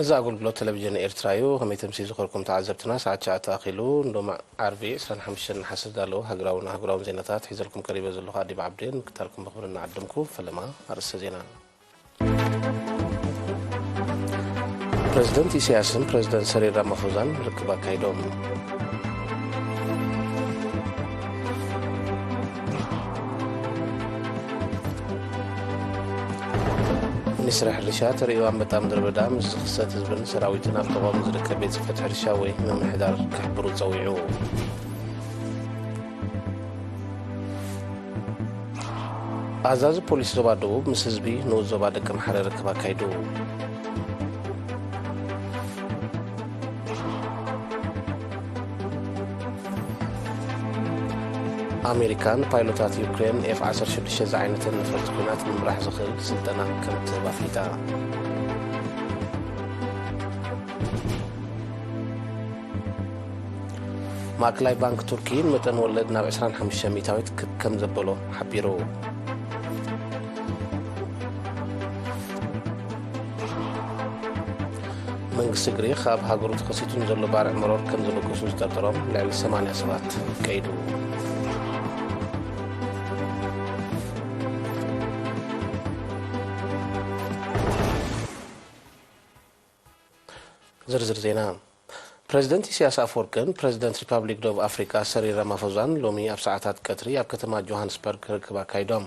እዚ ኣገልግሎት ቴሌቪዥን ኤርትራ እዩ። ከመይ ተምሲ ዝኸርኩም ተዓዘብትና፣ ሰዓት ትሽዓተ ኣኺሉ። ንሎሚ ዓርቢ ዕስራን ሓሙሽተን ነሓሰ ዝዳለዉ ሃገራውን ኣህጉራውን ዜናታት ሒዘልኩም ቀሪበ ዘለኹ ኣዲብ ዓብዴን። ምክታልኩም ብኽብሪ እናዓደምኩ፣ ፈለማ ኣርእስተ ዜና። ፕረዚደንት ኢሳያስን ፕረዚደንት ሰሪል ራማፎዛን ርክብ ኣካይዶም። ሚኒስትሪ ሕርሻ ተርእዮ ኣንበጣ ምድረ በዳ ምስ ዝኽሰት ህዝብን ሰራዊትን ኣብ ጥቕኦም ዝርከብ ቤት ጽሕፈት ሕርሻ ወይ ምምሕዳር ክሕብሩ ጸዊዑ። ኣዛዚ ፖሊስ ዞባ ደቡብ ምስ ህዝቢ ንኡስ ዞባ ደቀምሓረ ርክብ ኣካይዱ። ኣሜሪካ ንፓይሎታት ዩክሬን ኤፍ ዓሰርተ ሽዱሽተ ዝዓይነተን ነፈርቲ ኲናት ንምምራሕ ዝኽእል ስልጠና ከም ትህብ ኣፍሊጣ። ማእከላይ ባንክ ቱርኪ ንመጠን ወለድ ናብ ዕስራን ሓሙሽተ ሚእታዊት ክብ ከም ዘበሎ ሓቢሩ። መንግስቲ ግሪኽ ኣብ ሃገሩ ተኸሲቱ ንዘሎ ባርዕ መሮር ከም ዘበገሱ ዝጠርጠሮም ልዕሊ ሰማንያ ሰባት ቀይዱ። ዝርዝር ዜና። ፕረዚደንት ኢሳያስ ኣፈወርቅን ፕረዚደንት ሪፓብሊክ ደቡብ ኣፍሪቃ ሰሪል ራማፎዛን ሎሚ ኣብ ሰዓታት ቀትሪ ኣብ ከተማ ጆሃንስበርግ ርክብ ኣካይዶም።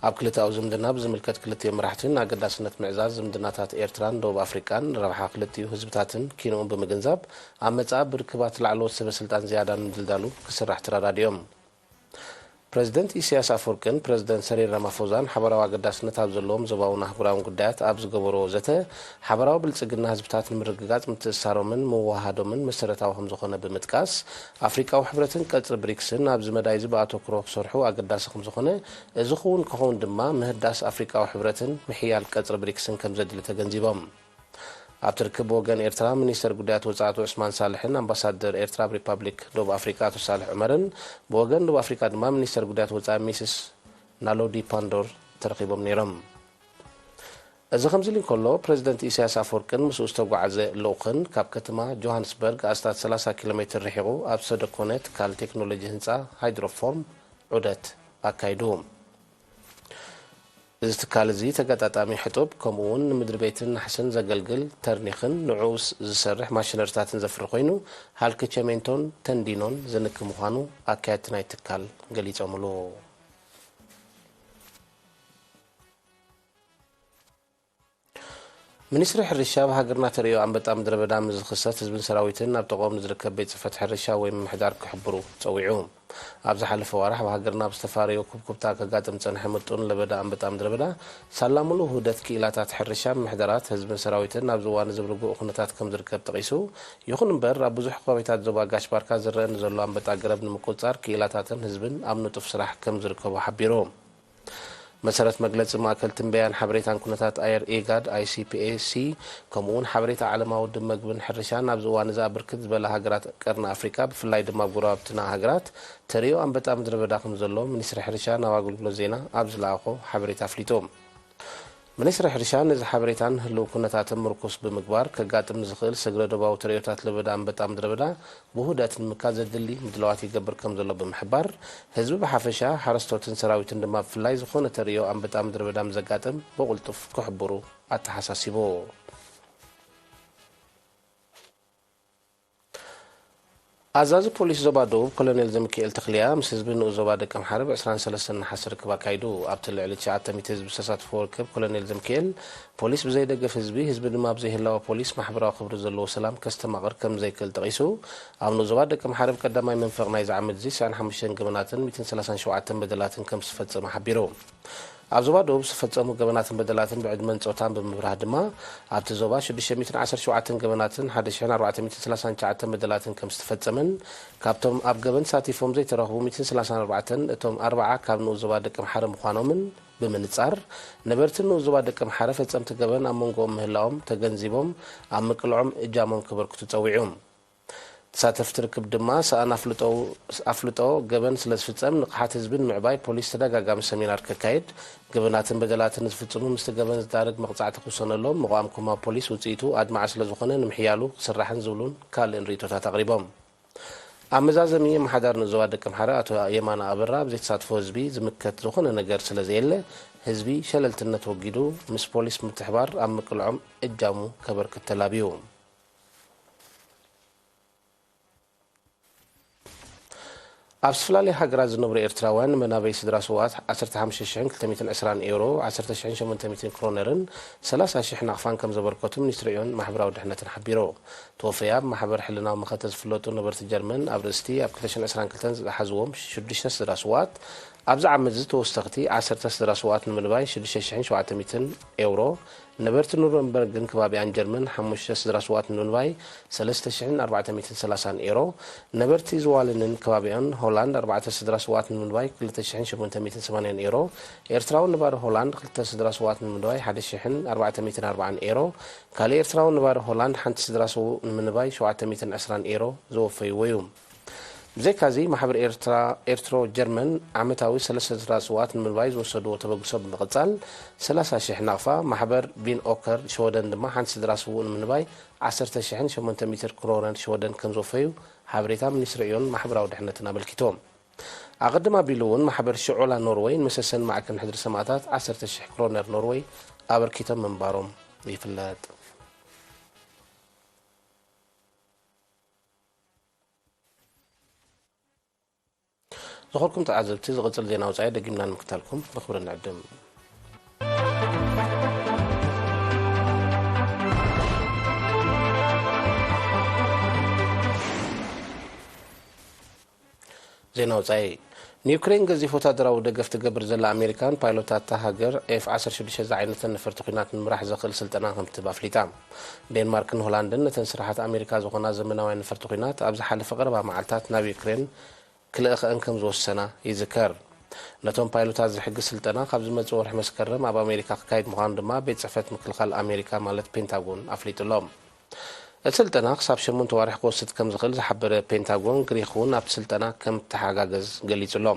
ኣብ ክልተኣዊ ዝምድና ብዝምልከት ክልቲኦም መራሕቲ ንኣገዳስነት ምዕዛዝ ዝምድናታት ኤርትራን ደቡብ ኣፍሪቃን ረብሓ ክልቲኡ ህዝብታትን ኪንኡን ብምግንዛብ ኣብ መጻኢ ብርክባት ላዕለዎት ሰበ ስልጣን ዝያዳ ንምድልዳሉ ክስራሕ ተረዳዲኦም። ፕረዚደንት ኢሳያስ ኣፈወርቅን ፕረዚደንት ሰሪል ራማፎዛን ሓበራዊ ኣገዳስነት ኣብ ዘለዎም ዞባውን ኣህጉራውን ጉዳያት ኣብ ዝገበርዎ ዘተ፣ ሓበራዊ ብልጽግና ህዝብታት ንምርግጋጽ ምትእስሳሮምን ምውህሃዶምን መሰረታዊ ከም ዝኾነ ብምጥቃስ፣ ኣፍሪቃዊ ሕብረትን ቀጽሪ ብሪክስን ኣብዚ መዳይ እዚ ብኣተኩሮ ክሰርሑ ኣገዳሲ ከም ዝኾነ፣ እዚ ክውን ክኸውን ድማ ምህዳስ ኣፍሪቃዊ ሕብረትን ምሕያል ቀጽሪ ብሪክስን ከም ዘድሊ ተገንዚቦም። ኣብቲ ርክብ ብወገን ኤርትራ ሚኒስተር ጉዳያት ወጻኢ ኣቶ ዑስማን ሳልሕን ኣምባሳደር ኤርትራ ኣብ ሪፓብሊክ ደቡብ ኣፍሪቃ ኣቶ ሳልሕ ዑመርን ብወገን ደቡብ ኣፍሪቃ ድማ ሚኒስተር ጉዳያት ወጻኢ ሚስስ ናሎዲ ፓንዶር ተረኺቦም ነይሮም። እዚ ከምዚ ኢሉ እንከሎ፣ ፕረዚደንት ኢሳያስ ኣፈወርቅን ምስኡ ዝተጓዓዘ ልኡኽን ካብ ከተማ ጆሃንስበርግ ኣስታት ሰላሳ ኪሎ ሜትር ርሒቑ ኣብ ዝተደኮነ ትካል ቴክኖሎጂ ህንጻ ሃይድሮፎርም ዑደት ኣካይዱ። እዚ ትካል እዚ ተገጣጣሚ ሕጡብ፣ ከምኡ እውን ንምድሪ ቤትን ናሕስን ዘገልግል ተርኒኽን ንዕኡ ዝሰርሕ ማሽነሪታትን ዘፍሪ ኮይኑ፣ ሃልኪ ቸሜንቶን ተንዲኖን ዝንኪ ምዃኑ ኣካየድቲ ናይ ትካል ገሊጾምሉ። ሚኒስትሪ ሕርሻ ኣብ ሃገርና ተርእዮ ኣንበጣ ምድረ በዳ ምስ ዝኽሰት ህዝብን ሰራዊትን ኣብ ጥቕኦም ንዝርከብ ቤት ጽሕፈት ሕርሻ ወይ ምምሕዳር ክሕብሩ ጸዊዑ። ኣብ ዝሓለፈ ዋርሕ ኣብ ሃገርና ኣብ ዝተፋረዮ ኩብኩብታ ከጋጥም ዝጸንሐ ምጡን ለበዳ ኣንበጣ ምድረ በዳ ሳላ ምሉእ ውህደት ክኢላታት ሕርሻ፣ ምምሕዳራት፣ ህዝብን ሰራዊትን ኣብዚ እዋን እዚ ብርጉእ ኩነታት ከም ዝርከብ ጠቒሱ፣ ይኹን እምበር ኣብ ብዙሕ ከባቢታት ዞባ ጋሽ ባርካ ዝረአ ንዘሎ ኣንበጣ ገረብ ንምቁጽጻር ክኢላታትን ህዝብን ኣብ ንጡፍ ስራሕ ከም ዝርከቡ ሓቢሩ። መሰረት መግለጺ ማእከል ትንበያን ሓበሬታን ኩነታት ኣየር ኢጋድ፣ ኣይሲፒኤሲ፣ ከምኡ እውን ሓበሬታ ዓለማዊ ውድብ መግብን ሕርሻን ኣብዚ እዋን እዚ ኣብ ብርክት ዝበላ ሃገራት ቀርኒ ኣፍሪቃ ብፍላይ ድማ ኣብ ጎረባብትና ሃገራት ተርእዮ ኣንበጣ ምድረ በዳ ከም ዘሎ ሚኒስትሪ ሕርሻ ናብ ኣገልግሎት ዜና ኣብ ዝለኣኾ ሓበሬታ ኣፍሊጡ። ሚኒስትሪ ሕርሻ ነዚ ሓበሬታን ህልው ኩነታትን ምርኩስ ብምግባር ከጋጥም ንዝኽእል ስግረ ዶባዊ ተርእዮታት ለበዳ ኣንበጣ ምድረ በዳ ብውህደት ንምምካት ዘድሊ ምድላዋት ይገብር ከም ዘሎ ብምሕባር፣ ህዝቢ ብሓፈሻ፣ ሓረስቶትን ሰራዊትን ድማ ብፍላይ ዝኾነ ተርእዮ ኣንበጣ ምድረ በዳ ምስ ዘጋጥም ብቕልጡፍ ክሕብሩ ኣተሓሳሲቡ። ኣዛዚ ፖሊስ ዞባ ደቡብ ኮሎኔል ዘሚካኤል ተኽልያ ምስ ህዝቢ ንኡስ ዞባ ደቀምሓረ ብ ዕስራን ሰለስተን ነሓሰ ርክብ ኣካይዱ። ኣብቲ ልዕሊ ትሽዓተ ሚእቲ ህዝቢ ዝተሳተፎ ርክብ ኮሎኔል ዘሚካኤል ፖሊስ ብዘይደገፍ ህዝቢ፣ ህዝቢ ድማ ብዘይህላወ ፖሊስ ማሕበራዊ ክብሪ ዘለዎ ሰላም ከስተማቕር ከም ዘይክእል ጠቒሱ፣ ኣብ ንኡስ ዞባ ደቀምሓረ ብ ቀዳማይ መንፈቕ ናይዚ ዓመት እዚ ተስዓን ሓሙሽተን ገበናትን ሚእትን ሰላሳን ሸውዓተን በደላትን ከም ዝተፈጸመ ሓቢሩ። ኣብ ዞባ ደቡብ ዝተፈጸሙ ገበናትን በደላትን ብዕድመን ጾታን ብምብራህ ድማ፣ ኣብቲ ዞባ ሽዱሽተ ሚእትን ዓሰርተ ሸውዓተን ገበናትን ሓደ ሽሕን ኣርባዕተ ሚእትን ሰላሳን ትሽዓተን በደላትን ከም ዝተፈጸመን፣ ካብቶም ኣብ ገበን ተሳቲፎም ዘይተረኽቡ ሚእትን ሰላሳን ኣርባዕተን፣ እቶም ኣርብዓ ካብ ንኡስ ዞባ ደቀምሓረ ምዃኖምን ብምንጻር፣ ነበርቲ ንኡስ ዞባ ደቀምሓረ ፈጸምቲ ገበን ኣብ መንጎኦም ምህላዎም ተገንዚቦም ኣብ ምቅልዖም እጃሞም ከበርክቱ ጸዊዑ። ተሳተፍቲ ርክብ ድማ ሰኣን ኣፍልጦ ኣፍልጦ ገበን ስለ ዝፍጸም ንቕሓት ህዝቢ ንምዕባይ ፖሊስ ተደጋጋሚ ሰሚናር ከካይድ፣ ገበናትን በደላትን ዝፍጽሙ ምስቲ ገበን ዝዳረግ መቕጻዕቲ ክውሰነሎም ምቕዋም ኮማ ፖሊስ ውጽኢቱ ኣድማዒ ስለ ዝኾነ ንምሕያሉ ክስራሕን ዝብሉን ካልእን ርእይቶታት ኣቕሪቦም። ኣብ መዛዘሚ ኣመሓዳሪ ንዞባ ደቂ ኣምሓራ ኣቶ የማነ ኣበራ ኣብ ዘይተሳትፎ ህዝቢ ዝምከት ዝኾነ ነገር ስለ ዘየለ ህዝቢ ሸለልትነት ወጊዱ ምስ ፖሊስ ምትሕባር ኣብ ምቅልዖም እጃሙ ከበርክት ተላብዩ። ኣብ ዝተፈላለያ ሃገራት ዝነብሩ ኤርትራውያን ንመናበይ ስድራ ስውኣት ዓሰርተ ሓሙሽተ ሽሕን ክልተ ሚእትን ዕስራን ኤውሮ፣ ዓሰርተ ሽሕን ሸሞንተ ሚእትን ክሮነርን ሰላሳ ሽሕ ናቕፋን ከም ዘበርከቱ ሚኒስትሪ ዕዮን ማሕበራዊ ድሕነትን ሓቢሩ። ተወፈያ ብማሕበር ሕልናዊ መኸተ ዝፍለጡ ነበርቲ ጀርመን ኣብ ርእስቲ ኣብ ክልተ ሽሕን ዕስራን ክልተን ዝሓዝዎም ሽዱሽተ ስድራ ስውኣት ኣብዚ ዓመት እዚ ተወሰኽቲ ዓሰርተ ስድራ ስውኣት ንምንባይ ሽዱሽተ ሽሕን ሸውዓተ ሚእትን ኤውሮ፣ ነበርቲ ኑረንበርግን ከባቢኣን ጀርመን ሓሙሽተ ስድራ ስውኣት ንምንባይ ሰለስተ ሽሕን ኣርባዕተ ሚእትን ሰላሳን ኤሮ፣ ነበርቲ ዝዋልንን ከባቢኣን ሆላንድ ኣርባዕተ ስድራ ስውኣት ንምንባይ ክልተ ሽሕን ሸሞንተ ሚእትን ሰማንያን ኤሮ፣ ኤርትራዊ ነባሪ ሆላንድ ክልተ ስድራ ስውኣት ንምንባይ ሓደ ሽሕን ኣርባዕተ ሚእትን ኣርባዓን ኤሮ፣ ካልእ ኤርትራዊ ነባሪ ሆላንድ ሓንቲ ስድራ ስዉእ ንምንባይ ሸውዓተ ሚእትን ዕስራን ኤሮ ዘወፈይዎ እዩ። ብዘይካዚ፣ ማሕበር ኤርትራ፣ ኤርትሮ ጀርመን ዓመታዊ ሰለስተ ስድራ ስውኣት ንምንባይ ዝወሰድዎ ተበግሶ ብምቕጻል፣ ሰላሳ ሽሕ ናቕፋ፣ ማሕበር ቢን ኦከር ሽወደን ድማ ሓንቲ ስድራ ስዉእ ንምንባይ ዓሰርተ ሽሕን ሸሞንተ ሚእትን ክሮነር ሽወደን ከም ዘወፈዩ ሓበሬታ ሚኒስትሪ ዕዮን ማሕበራዊ ድሕነትን ኣመልኪቱ። ኣቐድም ኣቢሉ እውን ማሕበር ሽዖላ ኖርወይ ንመሰሰን ማዕከን ሕድሪ ሰማእታት ዓሰርተ ሽሕ ክሮነር ኖርወይ ኣበርኪቶም ምንባሮም ይፍለጥ። ዝኾርኩም ተዓዘብቲ፣ ዝቕጽል ዜና ወጻኢ ደጊምና ንምክታልኩም ብኽብሪ ንዕድም። ዜና ወጻኢ። ንዩክሬን ገዚፍ ወታደራዊ ደገፍ ትገብር ዘላ ኣሜሪካን ፓይሎታት እታ ሃገር ኤፍ ዓሰርተ ሽዱሽተ ዝዓይነተን ነፈርቲ ኲናት ንምምራሕ ዘኽእል ስልጠና ከም ትህብ ኣፍሊጣ። ዴንማርክን ሆላንድን ነተን ስራሓት ኣሜሪካ ዝኾና ዘመናውያን ነፈርቲ ኲናት ኣብ ዝሓለፈ ቀረባ መዓልታት ናብ ዩክሬን ክልእኽአን ከም ዝወሰና ይዝከር። ነቶም ፓይሎታት ዝሕግዝ ስልጠና ካብ ዝመጽእ ወርሒ መስከረም ኣብ ኣሜሪካ ክካየድ ምዃኑ ድማ ቤት ጽሕፈት ምክልኻል ኣሜሪካ ማለት ፔንታጎን ኣፍሊጡ ኣሎ። እቲ ስልጠና ክሳብ ሸሞንተ ዋርሕ ክወስድ ከም ዝኽእል ዝሓበረ ፔንታጎን፣ ግሪኽ እውን ኣብቲ ስልጠና ከም እትሓጋገዝ ገሊጹ ኣሎ።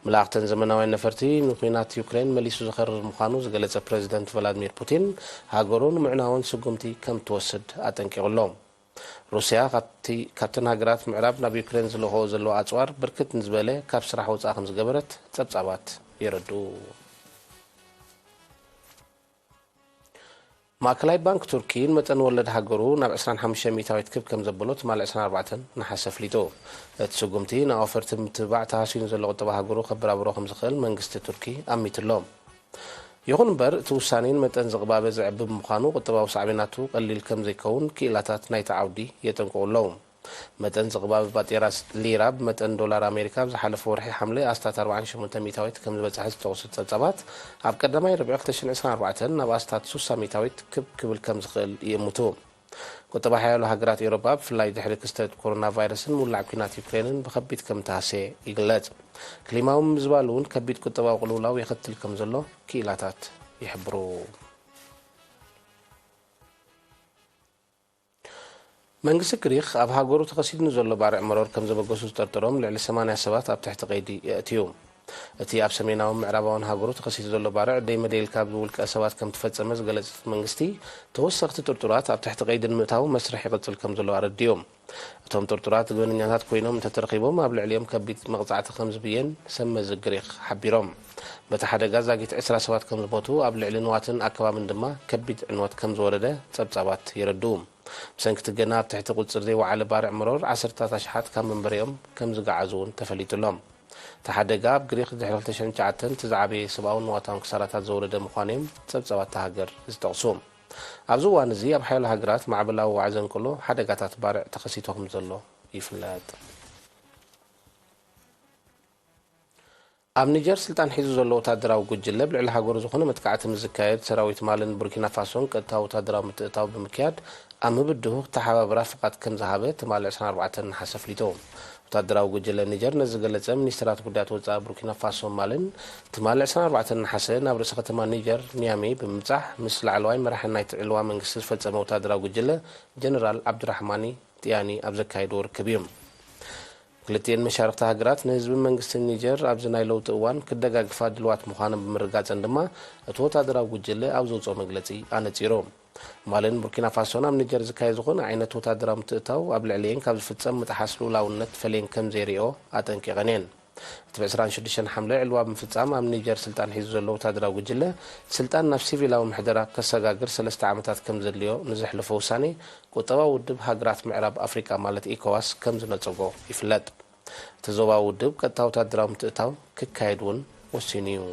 ምልኣኽተን ዘመናውያን ነፈርቲ ንኲናት ዩክሬን መሊሱ ዘኸርር ምዃኑ ዝገለጸ ፕረዚደንት ቭላድሚር ፑቲን፣ ሃገሩ ንምዕናወን ስጉምቲ ከም እትወስድ ኣጠንቂቑ ኣሎ። ሩስያ ካብቲ፣ ካብተን ሃገራት ምዕራብ ናብ ዩክሬን ዝልእኽኦ ዘለዋ ኣጽዋር ብርክት ንዝበለ ካብ ስራሕ ወጻኢ ከም ዝገበረት ጸብጻባት የረድኡ። ማእከላይ ባንክ ቱርኪ ንመጠን ወለድ ሃገሩ ናብ ዕስራን ሓሙሽተ ሚእታዊት ክብ ከም ዘበሎ ትማሊ ዕስራን ኣርባዕተን ነሓሰ ኣፍሊጡ። እቲ ስጉምቲ ንኣውፈርቲ ምትብባዕ ተሃስዩ ንዘሎ ቁጠባ ሃገሩ ከበራብሮ ከም ዝኽእል መንግስቲ ቱርኪ ኣሚቱ ኣሎ። ይኹን እምበር፣ እቲ ውሳኔ ንመጠን ዝቕባበ ዘዕቢ ብምዃኑ፣ ቁጠባዊ ሳዕቤናቱ ቀሊል ከም ዘይከውን ክኢላታት ናይቲ ዓውዲ የጠንቅቑ ኣለዉ። መጠን ዝቕባበ ባጤራ ሊራ ብመጠን ዶላር ኣሜሪካ ኣብ ዝሓለፈ ወርሒ ሓምለ ኣስታት ኣርባዓን ሸሞንተ ሚእታዊት ከም ዝበጽሐ ዝጠቕሱ ጸብጻባት፣ ኣብ ቀዳማይ ርብዒ ክልተ ሽሕን ዕስራን ኣርባዕተን ናብ ኣስታት ሱሳ ሚእታዊት ክብ ክብል ከም ዝኽእል ይእምቱ። ቁጠባ ሓያሎ ሃገራት ኤውሮጳ፣ ብፍላይ ድሕሪ ክስተት ኮሮና ቫይረስን ምውላዕ ኲናት ዩክሬንን፣ ብኸቢድ ከም እተሃስየ ይግለጽ። ክሊማዊ ምምዝባል እውን ከቢድ ቁጠባዊ ቅልውላው የኸትል ከም ዘሎ ክኢላታት ይሕብሩ። መንግስቲ ግሪኽ ኣብ ሃገሩ ተኸሲቱ ንዘሎ ባርዕ መሮር ከም ዘበገሱ ዝጠርጠሮም ልዕሊ ሰማንያ ሰባት ኣብ ትሕቲ ቀይዲ የእትዩ። እቲ ኣብ ሰሜናዊ ምዕራባውን ሃገሩ ተኸሲቱ ዘሎ ባርዕ ደይ መደይ ኢልካ ብውልቀ ሰባት ከም ተፈጸመ ዝገለጸ መንግስቲ፣ ተወሰኽቲ ጥርጡራት ኣብ ትሕቲ ቀይዲ ንምእታው መስርሕ ይቕጽል ከም ዘሎ ኣረዲኡ። እቶም ጥርጡራት ገበነኛታት ኮይኖም እንተተረኺቦም ኣብ ልዕሊኦም ከቢድ መቕጻዕቲ ከም ዝብየን ሰብ መዚ ግሪኽ ሓቢሮም። በቲ ሓደጋ ዛጊት ዕስራ ሰባት ከም ዝሞቱ፣ ኣብ ልዕሊ ንዋትን ኣከባብን ድማ ከቢድ ዕንወት ከም ዝወረደ ጸብጻባት የረድኡ። ብሰንኪ እቲ ገና ኣብ ትሕቲ ቁጽጽር ዘይወዓለ ባርዕ መሮር፣ ዓሰርታት ኣሽሓት ካብ መንበሪኦም ከም ዝገዓዙ እውን ተፈሊጡ ኣሎ። እቲ ሓደጋ ኣብ ግሪኽ ድሕሪ ክልተ ሽሕን ትሽዓተን እቲ ዝዓበየ ሰብኣውን ንዋታውን ክሳራታት ዘውረደ ምዃኑ እዮም ጸብጻባት እታ ሃገር ዝጠቕሱ። ኣብዚ እዋን እዚ ኣብ ሓያሎ ሃገራት ማዕበላዊ ዋዒ ዘንቅሎ ሓደጋታት ባርዕ ተኸሲቱ ከም ዘሎ ይፍለጥ። ኣብ ኒጀር ስልጣን ሒዙ ዘሎ ወታደራዊ ጉጅለ፣ ኣብ ልዕሊ ሃገሩ ዝኾነ መጥቃዕቲ ምስ ዝካየድ፣ ሰራዊት ማልን ቡርኪና ፋሶን ቀጥታዊ ወታደራዊ ምትእትታው ብምክያድ፣ ኣብ ምብድሁ ክተሓባበራ ፍቓድ ከም ዝሃበ ትማሊ ዕስራን ኣርባዕተን ነሓሰ ኣፍሊጡ። ወታደራዊ ጉጅለ ኒጀር ነዚ ዝገለጸ፣ ሚኒስትራት ጉዳያት ወጻኢ ቡርኪና ፋሶን ማልን ትማሊ ዕስራን ኣርባዕተን ነሓሰ ናብ ርእሰ ከተማ ኒጀር ኒያሜ ብምብጻሕ፣ ምስ ላዕለዋይ መራሒ ናይቲ ዕልዋ መንግስቲ ዝፈጸመ ወታደራዊ ጉጅለ ጀነራል ዓብዱራሕማኒ ጢያኒ ኣብ ዘካየድዎ ርክብ እዩ። ክልቲኤን መሻርኽቲ ሃገራት ንህዝብን መንግስትን ኒጀር ኣብዚ ናይ ለውጢ እዋን ክደጋግፋ ድልዋት ምዃነን ብምርጋጸን ድማ፣ እቲ ወታደራዊ ጉጅለ ኣብ ዘውጽኦ መግለጺ ኣነጺሩ። ማልን ቡርኪና ፋሶን ኣብ ኒጀር ዝካየድ ዝኾነ ዓይነት ወታደራዊ ምትእታው ኣብ ልዕሊኤን ካብ ዝፍጸም ምጥሓስ ልኡላውነት ፈለየን ከም ዘይሪኦ ኣጠንቂቐን እየን። እቲ ብ ዕስራን ሽዱሽተን ሓምለ ዕልዋ ብምፍጻም ኣብ ኒጀር ስልጣን ሒዙ ዘሎ ወታደራዊ ጉጅለ፣ ስልጣን ናብ ሲቪላዊ ምሕደራ ከሰጋግር ሰለስተ ዓመታት ከም ዘድልዮ ንዘሕለፎ ውሳኔ፣ ቁጠባዊ ውድብ ሃገራት ምዕራብ ኣፍሪቃ ማለት ኢኮዋስ ከም ዝነጸጎ ይፍለጥ። እቲ ዞባዊ ውድብ ቀጥታ ወታደራዊ ምትእታው ክካየድ እውን ወሲኑ እዩ።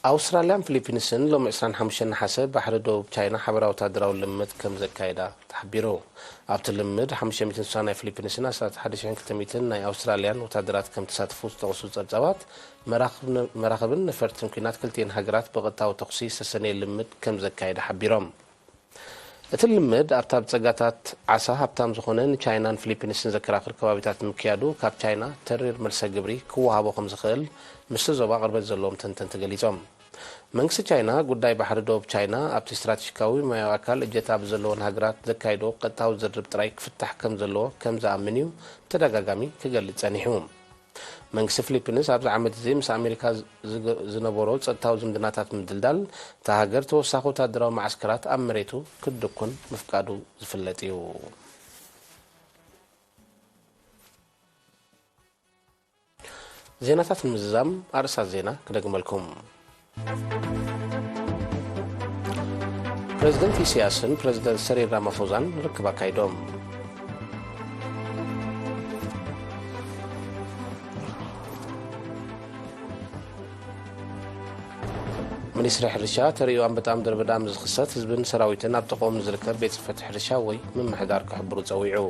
ኣውስትራልያን ፊሊፒንስን ሎሚ ዕስራን ሓሙሽተን ነሓሰ ባሕሪ ደቡብ ቻይና ሓበራዊ ወታደራዊ ልምምድ ከም ዘካየዳ ተሓቢሩ። ኣብቲ ልምምድ ሓሙሽተ ሚእትን ስሳን ናይ ፊሊፒንስን ኣስታት ሓደ ሽሕን ክልተ ሚእትን ናይ ኣውስትራልያን ወታደራት ከም ተሳተፉ ዝጠቕሱ ጸብጻባት፣ መራኽብ-፣ መራኽብን ነፈርትን ኲናት ክልቲኤን ሃገራት ብቐጥታዊ ተኹሲ ዝተሰነየ ልምምድ ከም ዘካየዳ ሓቢሮም። እቲ ልምምድ ኣብታ ብጸጋታት ዓሳ ሃብታም ዝኾነ ንቻይናን ፊሊፒንስን ዘከራኽር ከባቢታት ምክያዱ፣ ካብ ቻይና ተሪር መልሰ ግብሪ ክወሃቦ ከም ዝኽእል ምስቲ ዞባ ቅርበት ዘለዎም ተንተንቲ ገሊጾም። መንግስቲ ቻይና፣ ጉዳይ ባሕሪ ዶብ ቻይና ኣብቲ ስትራቴጂካዊ ማያዊ ኣካል እጀታ ብዘለወን ሃገራት ዘካይዶ ቀጥታዊ ዝርርብ ጥራይ ክፍታሕ ከም ዘለዎ ከም ዝኣምን እዩ ተደጋጋሚ ክገልጽ ጸኒሑ። መንግስቲ ፊሊፒንስ ኣብዚ ዓመት እዚ ምስ ኣሜሪካ ዝገ-፣ ዝነበሮ ጸጥታዊ ዝምድናታት ምድልዳል፣ እታ ሃገር ተወሳኺ ወታደራዊ መዓስከራት ኣብ መሬቱ ክትድኩን ምፍቃዱ ዝፍለጥ እዩ። ዜናታት ንምዝዛም ኣርእስታት ዜና ክደግመልኩም። ፕረዚደንት ኢሳያስን ፕረዚደንት ሰሪል ራማፎዛን ርክብ ኣካይዶም። ሚኒስትሪ ሕርሻ፣ ተርእዮ ኣንበጣ ምድረ በዳ ምስ ዝኽሰት፣ ህዝብን ሰራዊትን ኣብ ጥቕኦም ንዝርከብ ቤት ጽሕፈት ሕርሻ ወይ ምምሕዳር ክሕብሩ ጸዊዑ።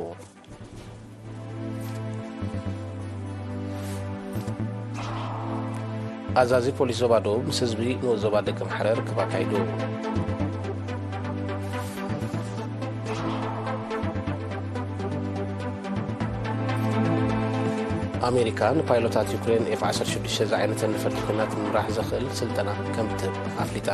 ኣዛዚ ፖሊስ ዞባ ደቡብ ምስ ህዝቢ ንኡስ ዞባ ደቀምሓረ ርክብ ኣካይዱ። ኣሜሪካ ንፓይሎታት ዩክሬን ኤፍ ዓሰርተ ሽዱሽተ ዝዓይነተን ነፈርቲ ኲናት ንምምራሕ ዘኽእል ስልጠና ከም ትህብ ኣፍሊጣ።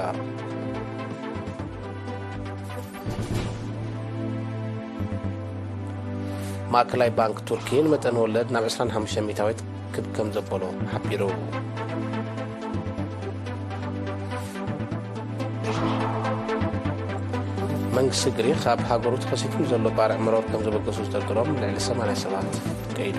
ማእከላይ ባንክ ቱርኪ ንመጠን ወለድ ናብ ዕስራን ሓሙሽተን ሚእታዊት ክብ ከም ዘበሎ ሓቢሩ። መንግስቲ ግሪኽ ኣብ ሃገሩ ተኸሲቱ ንዘሎ ባርዕ መሮር ከም ዘበገሱ ዝጠርጥሮም ልዕሊ ሰማንያ ሰባት ቀይዱ።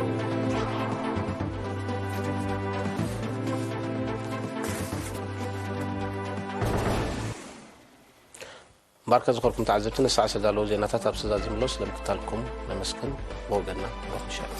እምበኣርከ ዝኸርኩም ተዓዘብቲ፣ ንሰዓት ዝተዳለዉ ዜናታት ኣብ ሰዛዝምሎ ስለምክታልኩም ነመስግን። ብወገንና ሩኽ ምሸት።